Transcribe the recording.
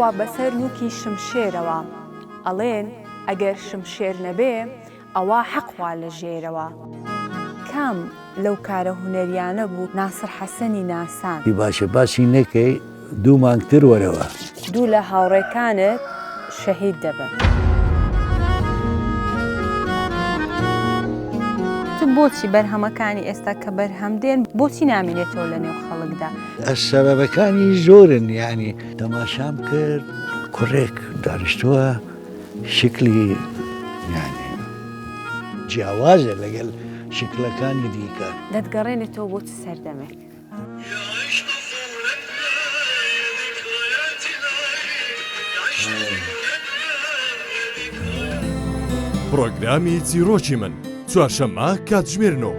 ئەڕوا بەسەر نووکی شمشێرەوە. ئەڵێن ئەگەر شمشێر نەبێ ئەوا حەق وا لە ژێرەوە. کام لەو کارە هونەریانە بوو ناسر حەسەنی ناساند؟ باشە باسی نەکەی دوو مانگ تر وەرەوە. دوو لە هاوڕێکانت شەهید دەبن. تو بۆچی بەرهەمەکانی ئێستا کە بەرهەم دێن بۆچی نامینێتەوە لە نێو خەڵکدا؟ سەبەبەکانی زۆرن یانی تەماشام کرد کوڕێک دانیشتووە شکلی یانی جیاوازە لەگەل شکلەکانی دیکە. دەتگەڕێنێتەوە بۆ چ سەردەمێک؟ پڕۆگرامی چیڕۆکی من چوارشەممە کاتژمێر نۆ.